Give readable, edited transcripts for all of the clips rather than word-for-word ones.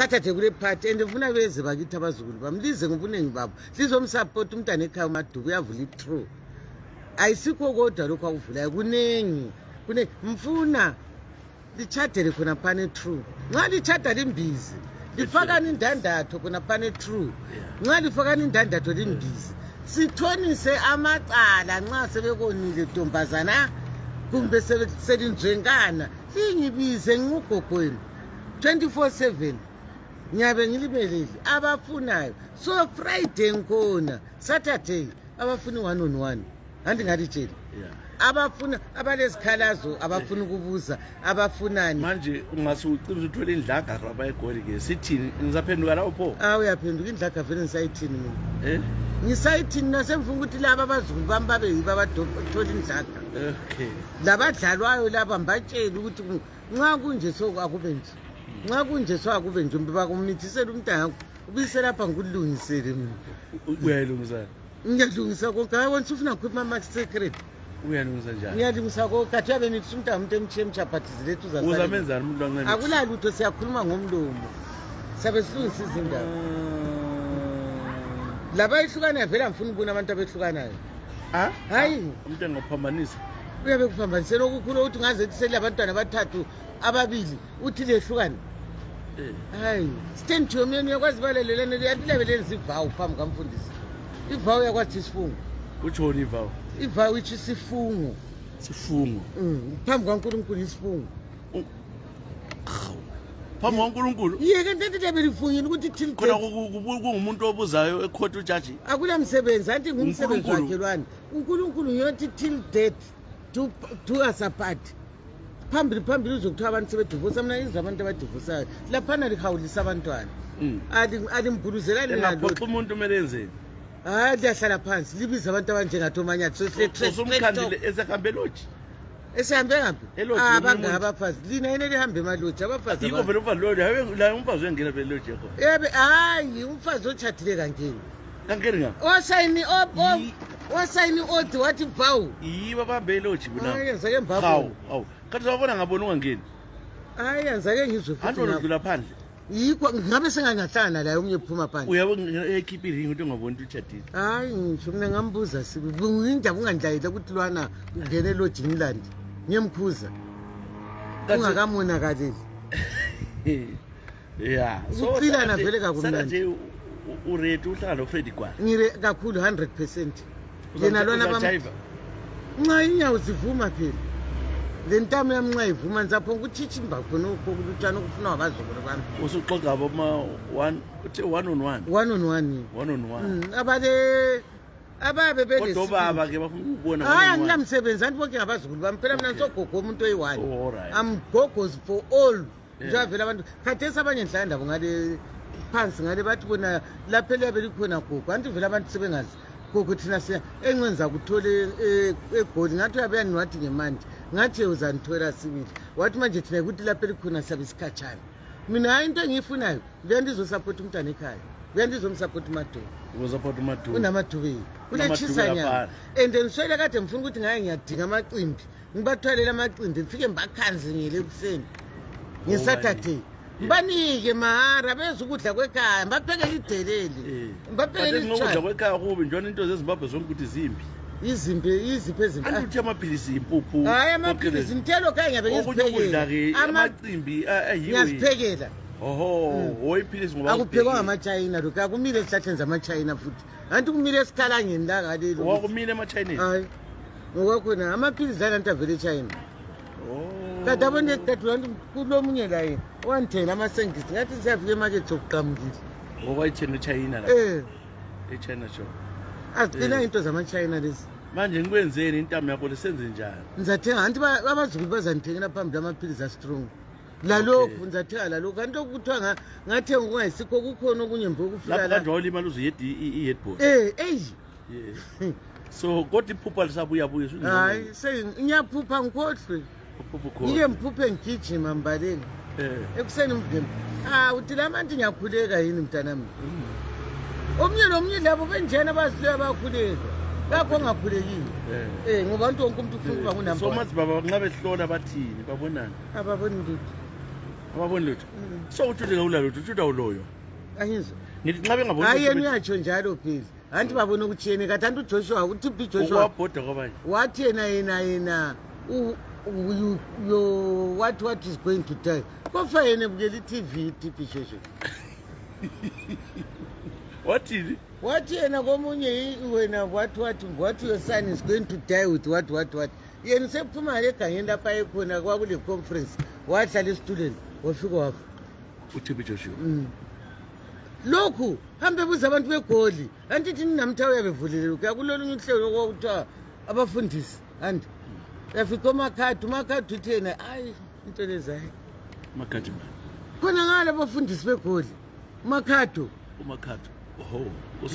Saturday kule party and ndifuna beze bakithi abazukulu bamlize ngobunengi babo lizomsupport umntana ekhaya uMaduku uyavula iTrue ayisikho kodwa lokho akuvulayo kunengi mfuna lichadele khona phana eTrue nxa lichada limbizi lifakani indandatho khona phana eTrue nxa lifakani indandatho limbizi sithonise amacala nxa sebekonile ntombazana kumbe selinjengana lingibize ngugogweni 24/7 nyabe ngilibeleli abafunayo so Friday ngkhona Saturday abafuna 1-on-1 andingatitshela abafuna abalezikhalazo abafuna ukubuza abafunani manje ungasucimisa uthole indlaga raba eGoli ke sithini ngizaphenduka lapho uyaphenduka indlaga vele ngisayithini mina ngisayithini nasemfuna ukuthi laba abazukulu bami babe yiba abathola indlaga labadlalwayo laba mbatshela ukuthi nxa kunje akube nje nxa kunje akube nje bakumithisela umntana wakho ubise lapha ngulungisele mina uyayilungisa ngiyalungisa konke hayi wena ufuna ukukhipha ama secret uyalungisa njani ngiyalungisa konke kathi yabe nithi umntana umuntu emchaphathizi lethu uzamenzana umuntu wancane akulalutho siyakhuluma ngomlomo sabe silungisa izindaba laba ihlukana vela ngifuna ukubona abantu abehlukanayo hayi umuntu engaphambanisa uyabe kuphambanisela okukhulu ukuthi ngaze kusele abantwana abathathu ababili uthi lehlukana hayi stand to yomyeni uyakwazi balelelene liyabeleni zivawu phambi kamfundisi ivawu yakwathi isifungo utshoni ivawu ithi isifungo phambi kaNkulunkulu isifungo phambi kaNkulunkulu yeke nto liyabe lifungile ukuthi till khona kungumuntu obuzayo ecourt ujaji akulamsebenzi anti ngumsebenzi wakhe lwani uNkulunkulu uyothi till death do us apart phambili uzokuthiwa abantu sebedivorce mina izwa abantu abadivorsayo laphana lihawulisa abantwana alimguluzelani lapho umuntu kumele enzeni hayi liyahlala phansi libiza abantu abanjengathomanyati somkhandile esehambe lodge esihambe ngaphi abangabafazi lina yena lihambe emalodge abafazi yiko vele umfazi lodge la umfazi uyangena vele lodge yakho hayi umfazi otshadile kankeni kankeni wasayini odi wathi vawu yiba bambe lodge mina yenzake mbavu kathi wabona ngabona ungangeni hayi yenzake ngizwe futhi andodlula phandle yikho ngabe sengangahlana la umnye uphuma phandle uyabo ekhipha iringi ukuthi ungaboni ukuthi uchadile hayi ngisho mina ngambuza sibi ngindaba ungandlayile ukuthi lwana ungene lodge ngilandi ngiyemkhuza ungakamonakaleli ucilana vele kakumnandi nje urate uhlala noFreddy Gwala ngire kakhulu 100% yena lona nxa inyawo zivuma phela le ntamo yami nxa ivuma nzapho nguthithi mbakhona ukutshana okufuna abazukulu bami usuxoxa boma 1-on-1 ababe bele kodwa baba ke bafuna ukubona hayi angilamsebenzi anti bonke ngabazukulu bami phela mina ngisogogo umuntu oyi-1 I'm gogos for all njavela abantu khathesi abanye ndihlala ndabo ngale phansi ngale bathi bona lapha eliyabe likhona gogo anti vele abantu sebengazi gogo thina siya encenza kuthole eGoli ngathi uyabuyani wathi ngemandi ngathi uzanithola sibili wathi manje thina ukuthi lapha elikhona siyabe sikhatshana mina hayi into engiyifunayo leyo ndizosapota umntana ekhaya leyo ndizomsapota uMaduku unamaduku unethisanyana and ngiswele kade ngifuna ukuthi ngaye ngiyadinga amacimbi ngibathwalele amacimbi ngifike mbakhanzingele ekuseni ngeSaturday banike mahara beza ukudla kwekhaya mbaphekele idelele mbaphekele ukudla kwekhaya kubi njalo into zeZimbabwe zonke ukuthi zimbi iziphi ezimbi anti amaphilisi impuphu hayi amaphilisi mthelo kanye ngabe ngisiphekela amacimbi ngiyasiphekela oyiphilisi ngoba akuphekwa ngamaChina lokho akumile esihlahleni zamaChina futhi anti kumile esikhalangeni la ngalelo wakumile emaChinese hayi ngokwakhona amaphilisi la nto avele eChina kade abone dadwantu kulomunye la yena wangithengela amasengisi ngathi siyafika emarket sokuqamukile ngokwayithena eChina la eChina shop azigcina into zamaChina lezi manje ngikwenzeni intamo yakho lesenze njani ngizathenga anti abazukulu bazanithengela phambili amaphilisi astrong lalokhu ngizathenga lalokhu kanti okuthiwa ngathenga kungayisikho kukhona okunye mbo okufika lapho kanti wawulima i-headboard so kodwa iphupha lisabuya hayi ngiyaphupha ngikhohlwe ngike mphuphe ngigijima mbaleni ekuseni mvembe uthi la manti ngiyakhuleka yini mntanami omnye nomnye labo benjena bazileyo abakhuleka kakho ongakhulekile ngoba abantu wonke umuntu ufuna ukuba ngunamba so mathi baba nxa behlola bathini babonani ababoni lutho Ababoni lutho. So uthule ngawula lutho, uthuda uloyo. Angizwa. Ngithi nxa bengaboni. Hayi yena uyatsho njalo phela. Anti babona ukuthiyene kanti anti uJoshua uthi Joshua. Ukwabhoda kwabanye. Wathi yena what is going to die. Kofa yena bukela iTV Joshua. Wathini? Wathi yena komunye wena what your son is going to die with what. Yena sephuma egangeni lapha ekhona kwakule conference wahlala esituleni wafika wafa. uThembi Joshua. Lokhu hambe buza abantu beGoli anti thini namthawe yabevulile kuyakulolunye uhlelo okuthiwa abafundisi andi yafika umakhadi uthi yena hayi into lezayo Makhadi man. khona ngale abafundisi beGoli umakhadi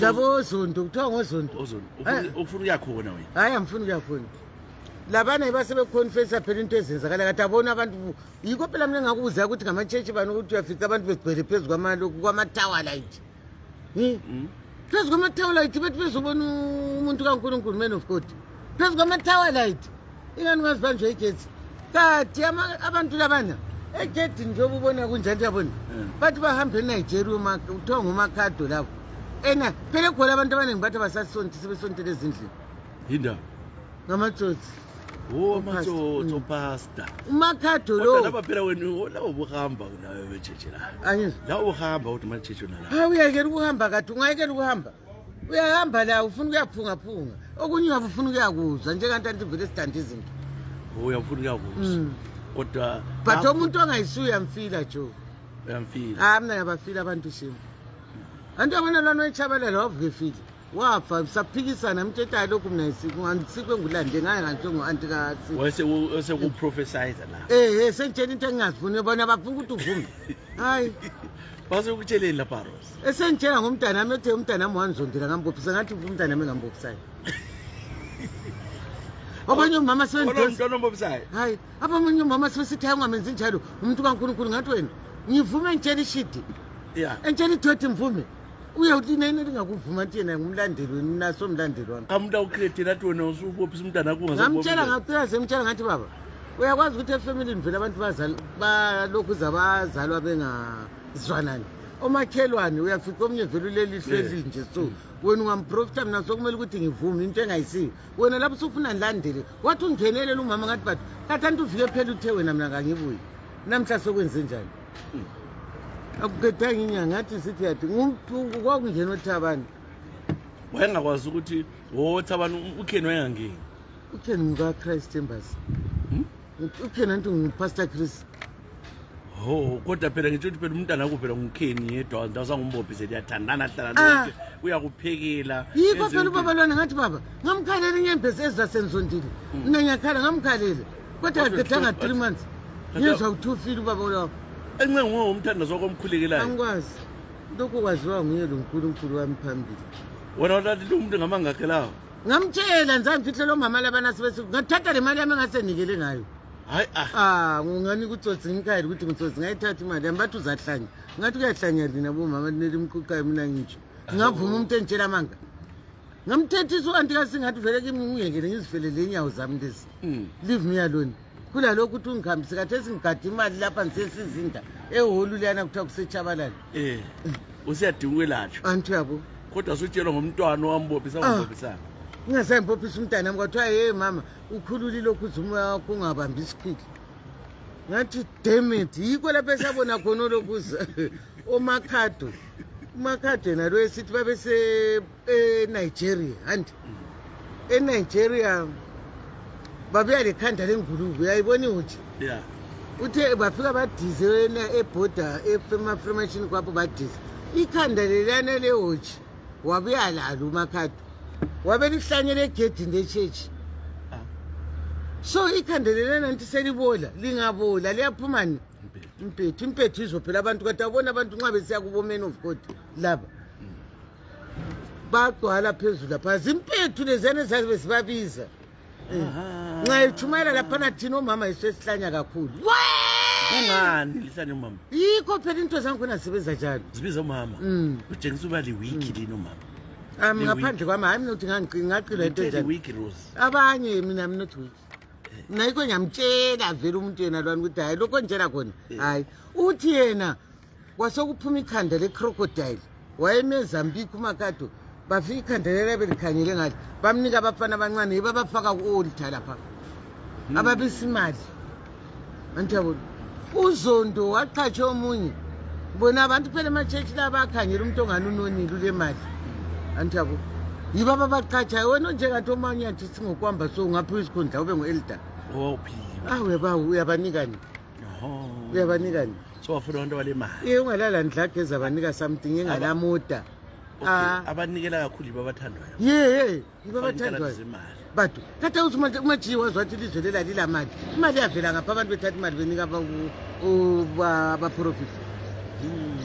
labo zonto kuthiwa ngozonto ufuna uyakhona wena. hayi amfuni ukuyakhona labana basebeconfessa phela into ezenzakala kade abona abantu yikho phela mina ngakubuza ukuthi ngamachechi bani ukuthi uyafika abantu begcwele phezu kwamatower light phezu kwamatower light bethi bezobona umuntu kaNkulunkulu man of God phezu kwamatower light ingani ungazibanjwa igetsi kade abantu labana egedini njengoba ubona kunjani yabona bathi bahambe eNigeria kuthiwa ngumakhado lapho phela khona abantu abaningi bathi abasasonti sebesontele ezindlini yindaba ngamatsotsi amatsotso pastor. Umakhado Kodwa lo lapha phela wena lawo buhamba nawe wecheche la. angizwa Lawo uhamba uthi macheche nala. hayi uyayekela ukuhamba kade ungayekela ukuhamba uyahamba la ufuna ukuyaphunga okunye uyabe ufuna ukuyakuzwa njenganti anti vele sidanda izinto Uyafuna ukuyakuzwa. Kodwa but umuntu ongayisuyo uyamfila jo uyamfila. mina ngiyabafila abantu shima anti yabona lana oyichabalala wavuke file wafa saphikisana mthethayo lokhu mina ngisikwe ngulande ngaye ngantsho ngo-anti kasi Wase kuprophesize la. sengitshela into engingazifuni bona bafuna ukuthi uvume hayi Base ukutsheleni lapha Rose. esengitshela ngomntanami ethe umntanami wanzondela ngambophisa ngathi umntanami engambophisayo abanye umama Umntwana ombobisayo. hayi abanye umama sebesithi hayi ungamenzi njalo umuntu kaNkulunkulu ngathi wena ngivume ngitshela ishidi Yeah. engitshela ithwethi mvume uyawuthi nayini elingakuvuma nti yena ngumlandeli wena naso mlandeli wami Kamuntu awucreate nathi wena usubophisa umntana akho ngamtshela ngaqina semtshela ngathi baba uyakwazi ukuthi efamilini vele abantu balokhu zabazalwa bengazwanani omakhelwane uyafika omnye vele ulelihle elinje so wena ungamprofita mina sokumele ukuthi ngivume into engayisiyo wena lapho usufuna nilandele wathi ungenelele umama ngathi bathu kathi anti uvike phela uthe wena mina kangibuyi namhla sokwenze njani akukethanga inyanga ngathi sithi yathi kwakungena othabani wayengakwazi ukuthi Thabani uKheni wayengangeni. uKheni ngukaChrist Embassy uKheni anti ngupastor Chris Kodwa phela ngitsho ukuthi phela umntana akho phela nguKheni yedwa ndawuzangumbophise liyathandana hlala lonke uyakuphekela. yikho phela ubaba lona ngathi baba ngamkhalela inyembezi ezasenzondile mina ngiyakhala ngamkhalela kodwa akethanga 3 months ngizwa uthufile ubaba lo Encengo ngomthandazo wakomkhulekelayo. angikwazi lokho kwaziwa nguye lo nkulunkulu wami phambili Wena wathi lo muntu ngamangakhe lawo. ngamtshela nzangifihle lo mama labana sebesiku ngathatha le mali yami engasenikele ngayo Hayi ngungani kutsotsi ngikhayela ukuthi ngitsotsi ngayithatha imali yami bathi uzahlanya ngathi kuyahlanya lina bomama nelimqukayo mina ngitsho ngavuma umuntu entshela amanga ngamthethisa u-anti kasingathi vele kimi ngiyekele ngizifelele inyawo zami lezi leave me alone kulalokhu ukuthi ungihambise kathesi ngigade imali lapha ngisesizinda ehholu leyana kuthiwa kusetshabalala usiyadinga ukwelatshwa. anti yabo Kodwa sutshelwa ngomntwana owambophisa ongibophisana. ngingasayimbophisa umntanami kwathiwa ye mama ukhulule lokhu uzuma wakho ungabambi isikhili ngathi dammit yikho lapho esabona khona lokhuza umakhado yena lo esithi babese-Nigeria anti eNigeria babuya lekhanda lengulube uyayibona iwuthi uthe bafika badize ebhoda emafirmation kwapho badize ikhanda leliyana lehotshi wabuya lalo umakhado wabe lihlanyele egedini lechechi so ikhanda leliyana nti selibola lingabola liyaphumani impethu izophela abantu kade abona abantu nxa besiya kubo-man of God laba bagcwala phezulu lapha zimpethu leziyana ezabe zibabiza nxa itshumayela laphana thina omama yisesihlanya kakhulu Kungani lihlanye umama? yikho phela into zangikhona zisebenza njalo Zibiza umama. Utshengisa uba liwiki lini umama. ngaphandle kwami hayi mina uthi ngaqilwa into Njani njani week Rose? abanye mina I'm not weak Mina yikho ngiyamtshela vele umuntu yena lwana ukuthi hayi lokho njena khona hayi uthi yena kwasokuphuma ikhanda le-crocodile wayemezambike umakado bafika ikhanda lelo belikhangele ngathi bamnika abafana abancane yibo abafaka ku-olta lapha ababisa imali antiyabona uzondo waqhatshe omunye bona abantu phela ematshetshi la bakhangela umuntu ongani unonile ule mali antiyabo yibo ababaqhatshayo wena onjengathi omanye athi singokuhamba so ungaphiwa isikhundla ube ngu-elder uyabanikani uyabanikani so wafuna abantu bale mali ungalala ndlage ezabanika something engalamuda abanikela kakhulu yibo abathandwayo yibo abathandwayo bantu kade uthi umajiyi wazwa wathi ilizwe lela lila mali imali yavela ngapha abantu bethatha imali benika abaprofiti